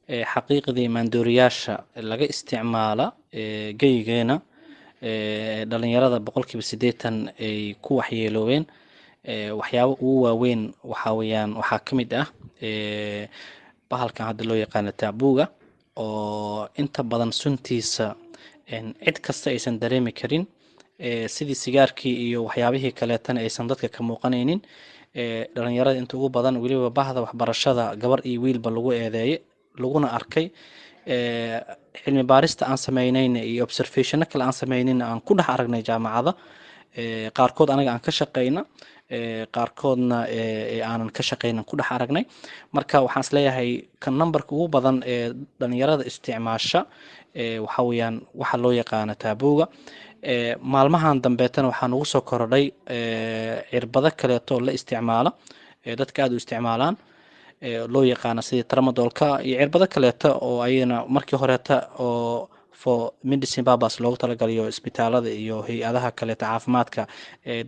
Xaqiiqdii maandooriyaasha laga isticmaala geygeena, dhalinyarada 80% ay ku waxyeeloobeen, waxyaabo ugu waaweyn waxaa weeyaan, waxaa ka mid ah bahalkan hadda loo yaqaano taabuuga, oo inta badan suntiisa cid kasta aysan dareemi karin, sidii sigaarkii iyo waxyaabihii kaleetana aysan dadka ka muuqanaynin. Dhalinyarada inta ugu badan, weliba bahda waxbarashada, gabar iyo wiilba lagu eedeeyay laguna arkay. Cilmi baarista aan sameynayna iyo observationo kale aan sameynayna aan ku dhex aragnay jaamacada qaarkood anaga aan ka shaqeyna, qaarkoodna aanan ka shaqeynan ku dhex aragnay. Marka waxaan isleeyahay kan numberka ugu badan ee dhalinyarada isticmaasha waxa weeyaan waxa loo yaqaano taabuuga. Maalmahan dambeetana waxaa nagu soo korodhay cirbado kaleeto la isticmaalo, dadka aada u isticmaalaan, loo yaqaano sidii tramadolka iyo cirbado kaleeto oo ayagana markii horeeta oo for medicine purpose loogu talagaliyo isbitaalada iyo hay-adaha kaleeto caafimaadka,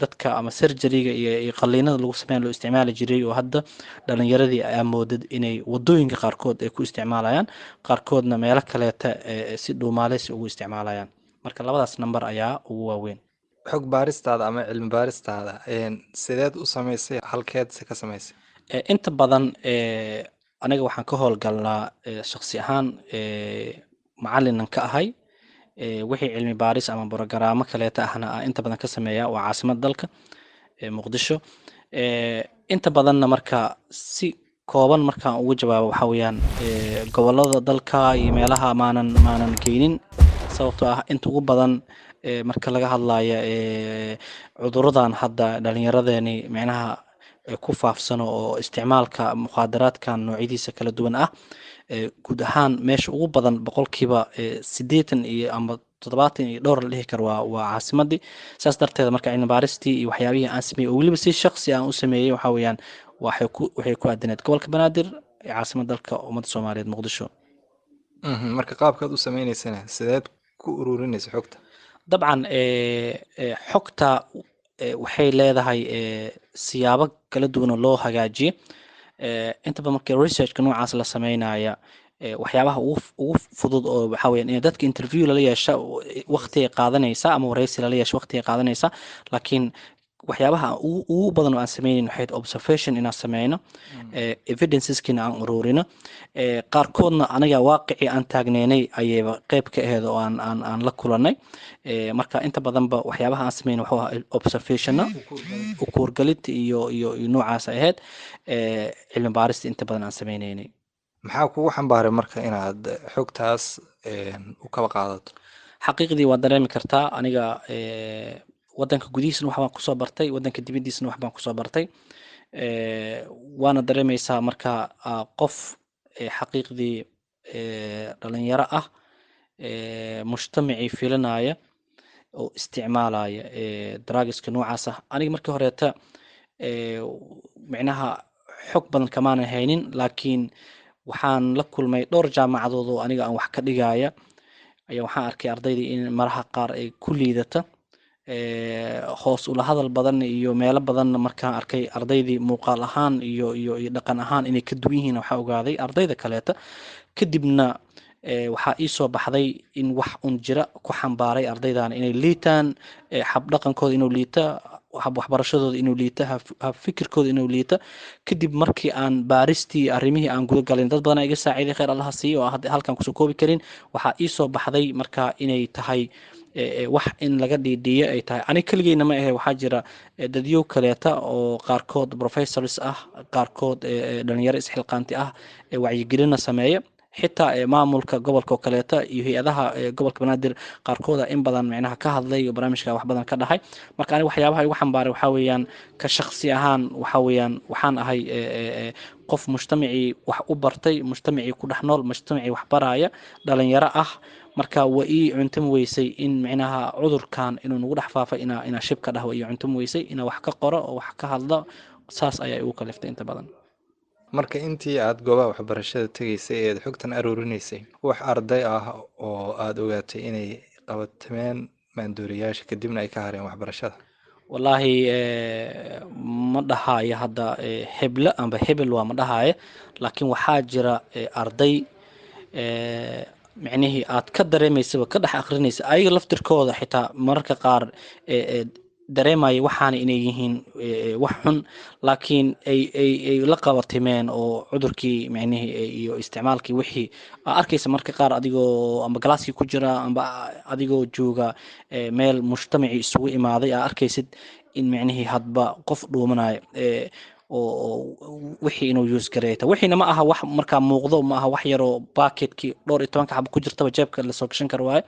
dadka ama surgeryga iyo qaliinada lagu sameyn loo isticmaali jiray, oo hadda dhalinyaradii aa moodid inay wadooyinka qaarkood ay ku isticmaalayaan, qaarkoodna meelo kaleeta si dhuumaaleysi ugu isticmaalayaan. Marka labadaas number ayaa ugu waaweyn. Xog baaristaada ama cilmi baaristaada sideed u samaysay, halkeed se ka samaysay? Inta badan aniga waxaan ka howlgalnaa shakhsi ahaan, macalinan ka ahay, wixii cilmi baaris ama brogaraamo kaleeta ahna aan inta badan ka sameeya waa caasimada dalka, Muqdisho. Inta badanna marka si kooban markaan ugu jawaabo, waxaa weeyaan gobolada dalka iyo meelaha maanan geynin, sababtoo ah inta ugu badan marka laga hadlayo cuduradan hadda dhalinyaradeeni micnaha ku faafsano oo isticmaalka mukhaadaraadkan noocyadiisa kala duwan ah, guud ahaan meesha ugu badan 80% iyo ama 70 iyo dhowr la dhihi karo waa caasimadii. Saas darteed marka cilmi baaristii iyo waxyaabihii aan sameeyey, oo weliba si shakhsi aan u sameeyey, waxaa weeyaan waxay ku aadineed gobolka Banaadir ee caasimadda dalka ummadda Soomaaliyeed, Muqdisho. Marka qaabkaad u sameyneysana, sideed ku ururinaysa xogta? Dabcan xogta waxay leedahay siyaabo kala duwan oo loo hagaajiye. Inta badan marka researchka noocaas la sameynaya, waxyaabaha ugu fudud oo waxaa weeyaan in dadka interview lala yeesha waqti ay qaadanaysa, ama wareysi lala yeesha waqti ay qaadanaysa. Laakiin waxyaabaha ugu badan oo aan sameynin waxay tahay observation inaan sameyno, evidenceskiina aan ururino. Qaarkoodna aniga waaqicii aan taagneynay ayayba qeyb ka aheyd oo aan la kulanay. Marka inta badanba waxyaabaha aan sameyn wuxuu ahaa observationna, ukuurgalid iyo noocaas ay ahayd cilmi baarista inta badan aan sameyneynay. Maxaa kugu xambaaray marka inaad xogtaas u kala qaadato? Xaqiiqdii waa dareemi kartaa, aniga wadanka gudihiisna wax baan kusoo bartay, wadanka dibadiisna wax baan kusoo bartay. Waana dareemeysaa marka qof xaqiiqdii dhalinyaro ah, mujtamacii filanaya oo isticmaalaya drugiska noocaas ah. Aniga markii horeeta micnaha xog badan kamaanan haynin, laakiin waxaan la kulmay dhowr jaamacadood oo aniga aan wax ka dhigaya ayaa waxaan arkay ardaydii in maraha qaar ay ku liidata, hoos ula hadal badan iyo meelo badanna. Markaan arkay ardaydii muuqaal ahaan iyo dhaqan ahaan inay ka duwan yihiin, waxaa ogaaday ardayda kaleeta. Kadibna waxaa ii soo baxday in wax un jira ku xambaaray ardaydan inay liitaan, hab dhaqankooda inuu liita, hab waxbarashadooda inuu liita, hab fikirkooda inuu liita. Kadib markii aan baaristii arrimihii aan guda galin, dad badan iga saaciiday, khayr Allaha siiyo, oo hadda halkan kusoo koobi karin. Waxaa ii soo baxday marka inay tahay wax in laga dhiidhiyo ay tahay. Aniga keligeyna ma ahe, waxaa jira dadyow kaleeta oo qaarkood professors ah, qaarkood dhalinyaro isxilqaanti ah, wacyigelina sameeya, xitaa maamulka gobolka oo kaleeta iyo hay-adaha gobolka Banaadir qaarkooda in badan micnaha ka hadlay oo barnaamijka wax badan ka dhahay. Marka aniga waxyaabaha igu xambaaray waxaa weeyaan, ka shakhsi ahaan waxaa weeyaan waxaan ahay qof mujtamacii wax u bartay, mujtamacii ku dhex nool, mujtamacii wax baraya, dhalinyaro ah. Marka waa ii cuntami weysay in micnaha cudurkan inuu nagu dhex faafay inaa shib ka dhahwa iyo cuntami weysay inaa wax ka qoro oo wax ka hadlo. Saas ayaa igu kaliftay inta badan. Marka intii aad goobaha waxbarashada tegaysay eed xogtan aruurinaysay, wax arday ah oo aada ogaatay inay qabatameen maandooriyaasha kadibna ay ka hareen waxbarashada? Wallaahi ma dhahaayo hadda heble amba hebel waa ma dhahaayo, laakiin waxaa jira arday Micnihii aad ka dareemaysaba, ka dhex akrinaysa ayaga laftirkooda, xitaa mararka qaar dareemaya waxaana inay yihiin wax xun, laakiin ay la qabatimeen oo cudurkii micnihii iyo isticmaalkii wixii aa arkaysa marka qaar, adigoo amba galaaskii ku jira amba adigoo jooga meel mujtamacii isugu imaaday, aa arkaysid in micnihii hadba qof dhuumanayo oo wixii inuu use gareeyta. Wixiina ma aha wax markaa muuqdo, ma aha wax yaroo baaketkii dhowr iyo tobanka xabo ku jirtaba jeebka lasoo gashan karo waaye.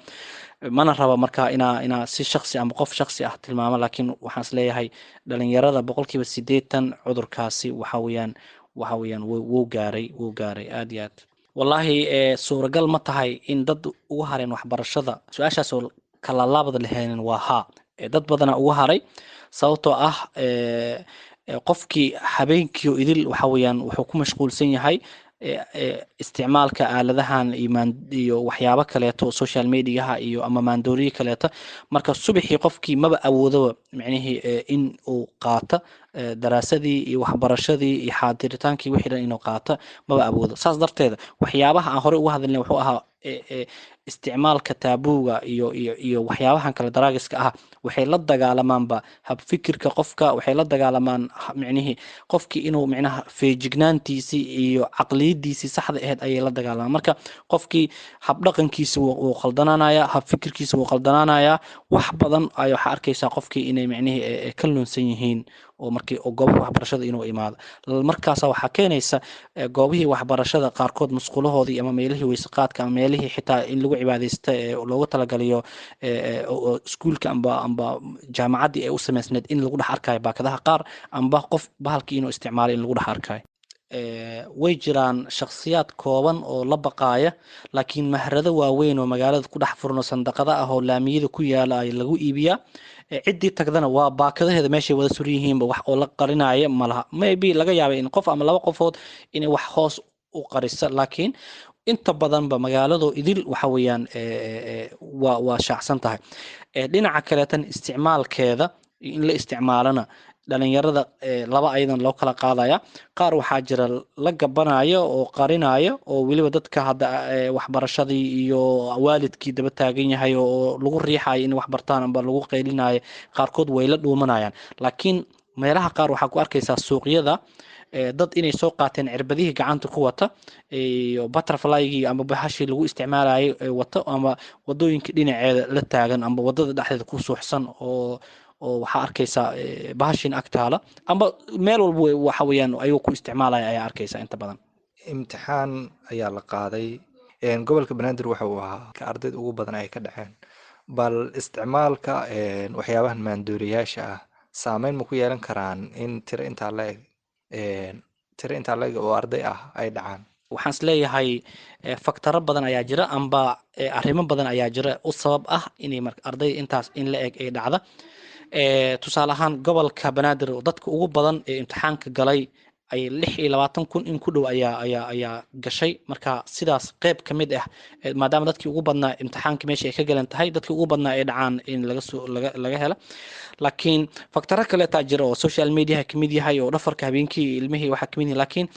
Mana raba markaa inaa si shaksi ama qof shaksi ah tilmaamo, laakiin waxaan is leeyahay dhalinyarada 80% cudurkaasi waxa weeyaan wuu gaaray aad iyo aad. Wallaahi, suuragal ma tahay in dad ugu hareen waxbarashada? Su-aashaas oo kala laabada lahaynin waa haa. Dad badana ugu haray, sababtoo ah qofkii habeenkii oo idil waxa weeyaan wuxuu ku mashquulsan yahay isticmaalka aaladahan iyo waxyaabo kaleeto, social mediaha iyo ama maandooriye kaleeto. Marka subaxii qofkii maba awoodaba micnihii in uu qaata daraasadii iyo waxbarashadii iyo xaadiritaankii, wixii dhan inuu qaata maba awoodo. Saas darteeda waxyaabaha aan horey uga hadalnay wuxuu ahaa isticmaalka taabuuga iyo waxyaabahan kale daraagiska ah waxay la dagaalamaanba habfikirka qofka, waxay la dagaalamaan micnihii qofkii inuu micnaha feejignaantiisii iyo caqliyadiisii saxda ahayd ayay la dagaalamaan. Marka qofkii habdhaqankiisi wuu qaldanaanaya, habfikirkiisi wuu qaldanaanaya. Wax badan ay waxaa arkaysaa qofkii inay micnihii ka lunsan yihiin oo markii oo goobaha waxbarashada inuu imaado. Markaasa waxaa keenaysa goobihii waxbarashada qaarkood musqulahoodii ama meelihii weyseqaadka ama meelihii xitaa in lagu cibaadaysta ee loogu talagaliyo iskuulka amba jaamacaddii ay u samaysneed in lagu dhex arkayo baakadaha qaar amba qof bahalkii inuu isticmaalay in lagu dhex arkayo. Way jiraan shakhsiyaad kooban oo la baqaaya, laakiin mahrado waaweyn oo magaalada ku dhex furno, sandaqada ah oo laamiyada ku yaala ay lagu iibiyaa. Ciddii tagdana waa baakadaheeda meeshay wada sur yihiinba, wax oo la qarinaya malaha. Maybe laga yaabay in qof ama laba qofood inay wax hoos u qarisa, laakiin inta badanba magaalado idil waxa weeyaan waa shaacsan tahay. Dhinaca kaleetan isticmaalkeeda in la isticmaalana dhalinyarada laba ayadan loo kala qaadaya. Qaar waxaa jira la gabanayo oo qarinayo oo weliba dadka hadda waxbarashadii iyo waalidkii daba taagan yahay oo lagu riixayo in wax bartaan amba lagu qaylinayo, qaarkood way la dhuumanayaan. Laakiin meelaha qaar waxaa ku arkaysaa suuqyada dad inay soo qaateen cirbadihii gacanta ku wata iyo butterflygii ama bahashii lagu isticmaalayay wata, ama wadooyinka dhinaceeda la taagan amba wadada dhexdeeda ku suuxsan oo waxaa arkaysaa bahashin ag taala amba meel walba waxa weeyaan ayuu ku isticmaalaya ayaa arkaysaa inta badan. Imtixaan ayaa la qaaday. Gobolka Banaadir waxa uu ahaa ka ardayda ugu badan ay ka dhaceen. Bal isticmaalka waxyaabahan maandooriyaasha ah saameyn ma ku yeelan karaan in tiro intaa la eg oo arday ah ay dhacaan? Waxaan is leeyahay faktaro badan ayaa jira amba arrimo badan ayaa jira u sabab ah inay ardayda intaas in la eg ay dhacda. Tusaale ahaan, gobolka Banaadir oo dadka ugu badan ee imtixaanka galay ay 26,000 in ku dhow ayaa gashay. Marka sidaas qeyb ka mid ah, maadaama dadkii ugu badnaa imtixaanka meesha ay ka galan tahay, dadkii ugu badnaa ay dhacaan in laga soo laga hela. Laakiin faktaro kaleetaa jira oo social mediaha kamid yahay oo dhafarka habeenkii ilmihii waxaa kamid yahay, laakiin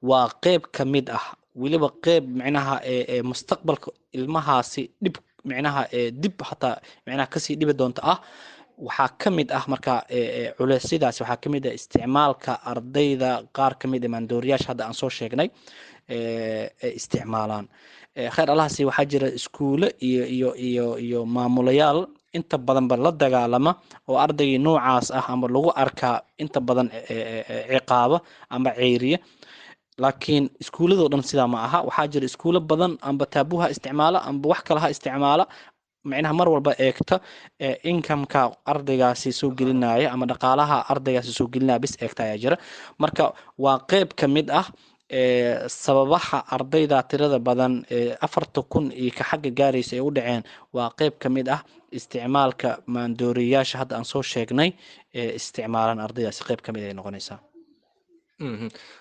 waa qeyb ka mid ah, weliba qeyb micnaha ee mustaqbalka ilmahaasi dhib micnaha ee dib hataa micnaha kasii dhibi doonta ah. Waxaa ka mid ah marka culeysyadaas, waxaa ka mid ah isticmaalka ardayda qaar ka mid ah maandooriyaasha hadda aan soo sheegnay ay isticmaalaan. Khayr allahasi, waxaa jira iskuulo iyo maamulayaal inta badanba la dagaalama oo ardaygii noocaas ah ama lagu arkaa inta badan ciqaaba ama ceyriya. Laakiin iskuuladoo dhan sidaa ma aha. Waxaa jira iskuulo badan amba taabuha isticmaala amba wax kale ha isticmaala, micnaha mar walba eegta incomeka ardaygaasi soo gelinaya ama dhaqaalaha ardaygaasi soo gelinaya bis eegta ayaa jira. Marka waa qeyb ka mid ah sababaha ardayda tirada badan ee 4,000 iyo ka xagga gaaraysa ay u dhaceen. Waa qeyb ka mid ah isticmaalka maandooriyaasha hadda aan soo sheegnay ee isticmaalaan ardaydaasi, qeyb ka mid ay noqonaysaa.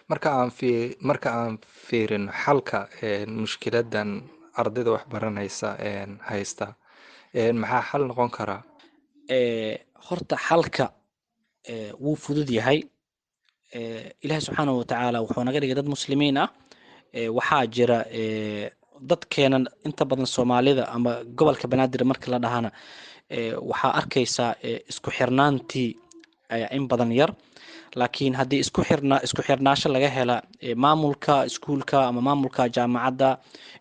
Marka aan fiirino xalka mushkiladan ardayda wax baranaysa haysta, maxaa xal noqon karaa? Horta xalka wuu fudud yahay. Ilaahi subxaanahu watacaala wuxuu naga dhigay dad muslimiin ah. Waxaa jira Dadkeenan inta badan Soomaalida ama gobolka Banaadir marka la dhahana, waxaa arkaysaa isku xirnaantii ayaa in badan yar. Laakiin haddii isku xirnaasho laga hela maamulka iskuulka ama maamulka jaamacadda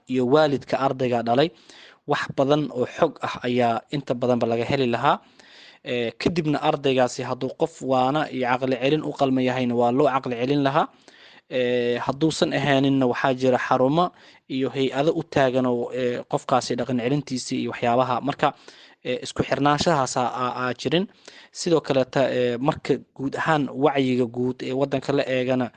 iyo waalidka ardayga dhalay, wax badan oo xog ah ayaa inta badanba laga heli lahaa. Kadibna ardaygaasi hadduu qof waana iyo caqli celin u qalma yahayna, waa loo caqli celin lahaa. Hadduusan ahaaninna, waxaa jira xarumo iyo hay-ado u taagan oo qofkaasi dhaqan celintiisii iyo waxyaabaha. Marka isku xirnaanshahaas aa jirin. Sidoo kaleeta, marka guud ahaan wacyiga guud ee wadanka la eegana,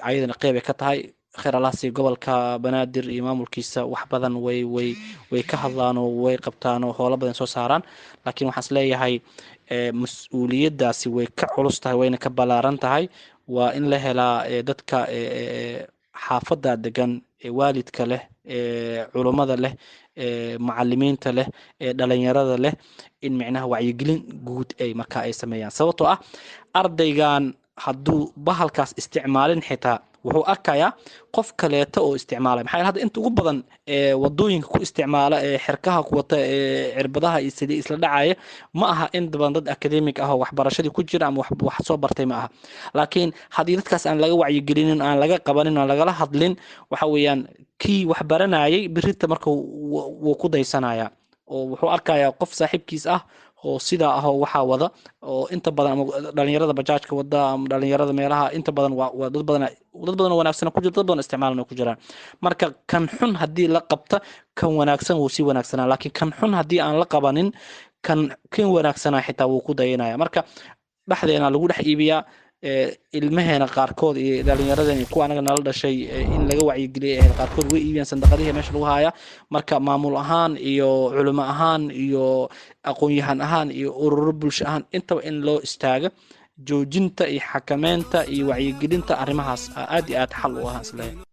ayadana qeyb ay ka tahay. Kheyr Allahsi, gobolka Banaadir iyo maamulkiisa wax badan way ka hadlaan oo way qabtaan oo howlo badan soo saaraan, laakiin waxaan is leeyahay mas-uuliyaddaasi way ka culus tahay, wayna ka ballaaran tahay. Waa in la helaa dadka xaafadda degan, ee waalidka leh, ee culummada leh, ee macalimiinta leh, ee dhalinyarada leh, in micnaha wacyigelin guud ay markaa ay sameeyaan. Sababtoo ah ardaygan hadduu bahalkaas isticmaalin, xitaa wuxuu arkayaa qof kaleeto oo isticmaalay. Maxaa yeele, hadda inta ugu badan ee wadooyinka ku isticmaala, ee xirkaha ku wata, ee cirbadaha iyo sidii isla dhacaya, ma aha inta badan dad academic ah oo waxbarashadii ku jira ama wax soo bartay ma aha. Laakiin haddii dadkaas aan laga wacyigelinin, aan laga qabanin, aan lagala hadlin, waxa weeyaan kii wax baranayay birita marka wuu ku daysanaya oo wuxuu arkayaa qof saaxiibkiis ah oo sidaa ah oo waxaa wada, oo inta badan ama dhalinyarada bajaajka wada ama dhalinyarada meelaha inta badan waa dad badan, dad badan oo wanaagsan ku jira, dad badan isticmaalna ku jiraan. Marka kan xun haddii la qabta, kan wanaagsan wuu sii wanaagsanaa, laakiin kan xun haddii aan la qabanin, kan wanaagsanaa xitaa wuu ku dayanaya. Marka dhexdeena lagu dhex iibiyaa ilmaheena qaarkood iyo dhalinyaradeen iyo kuwa anaga nala dhashay, in laga wacyigeliyay ahayd, qaarkood way iibiyaan sandaqadihii meesha lagu haaya. Marka maamul ahaan iyo culimo ahaan iyo aqoon-yahan ahaan iyo ururo bulsho ahaan intaba in loo istaago joojinta iyo xakameynta iyo wacyigelinta arrimahaas aad iyo aad xal u ahaan isleeyahay.